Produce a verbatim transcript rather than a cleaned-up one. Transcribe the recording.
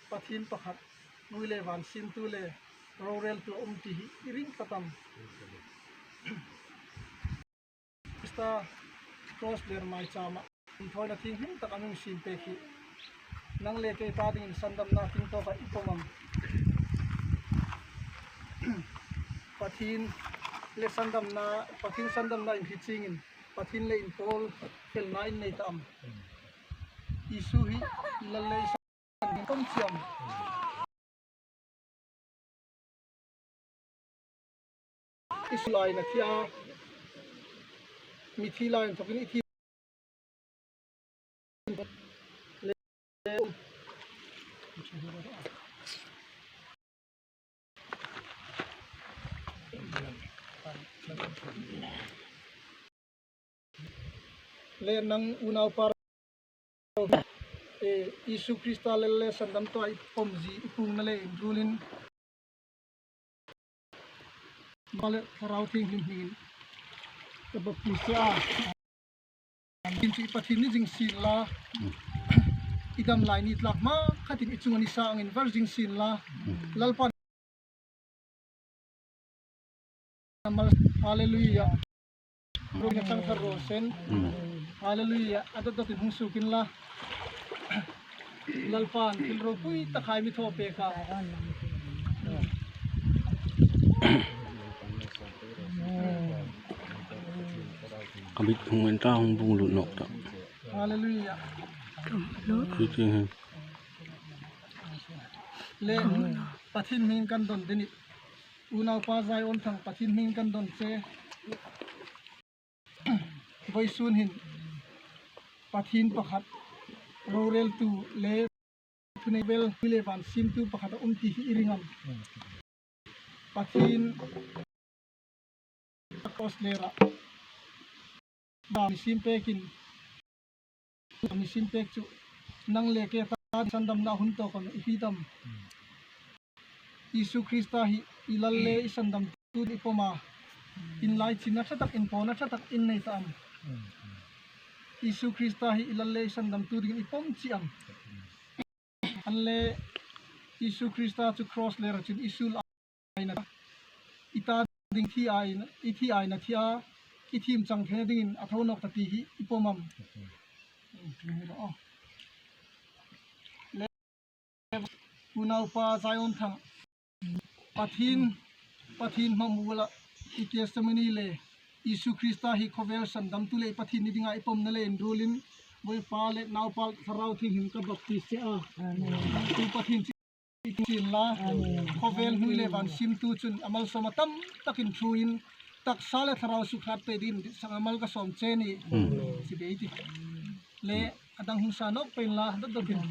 Pathien pakhat, hnuoi le van siemtu le roreltu a um ti hi i ring tlat am? Krista cross ber maichama inthawina thienghlim tak a mi siem pek hi nang le kei ta dingin sandamna thing tawka i pawm am? Pathien le sandamna, Pathien sandamna in hriet chingin Pathien le in pawl felna in nei ta am? Isu hi i Lal le i sandam pawm chiam. Isu lai na thia, mithi lai inthokin i thi. Le nang unaupa, eh, Isu Krista Lal le sandamtua i pawm zie i puongna le inrulin, Bapa le Thlarau Thienghlim hmingin ka baptise a. Amen. Chu i Pathien ni zing sien la, i dam lai ni tlak hmakhatin i chunga nisa angin var zing sien la, Lalpa mal. Hallelujah. Ruina chang thar ro sen. Hallelujah. A dot dotin hung suok inla. Lalpan thil ropui takhai mi thaw pek a. Ka mit hung en ta, hung bung lut nawk ta. Hallelujah. Hi ti hi. Le Pathien hming kan don deni. Unaupa Zion Thang, Pathien hming kan don che. Vawisun hin Pathien pakhat, roreltu le thunei bel hnuoi le van siemtu pakhat a um ti hi i ring am? Pathien cross lera mi siem pekin, mi siem pek chu nang le kei ta sandamna hun tawk am i hriet am? Isu Krista hi i Lal le i sandamtu i pawm a, inlaichinna ṭha tak, inpawna ṭha tak in nei ta am? Isu Krista hi i Lal le i sandamtu dingin i pawm chie am? An le Isu Krista chu cross lera chun i suol a, i ta ding thi a, i thi a, i thi a, i thiem chang theina dingin a tho nawk ta ti hi i pawm am? Le unaupa Zion Thang, Pathien, Pathien hmang ula i testimony le Isu Krista hi khawvel sandamtu le Pathien ni dinga i pawmna le inrulin, Bapa le Naupa Thlarau Thienghlim ka baptise a. Tu Pathien chu i tin la, khawvel hnuoi le van siemtu chun a malsawm a tam takin thuin, taksa le thlarau sukhat pei dingin sang a mal ka sawm che a nih. Chi pei ti. Le a dang hung sa nawk pei inla, dot dotin.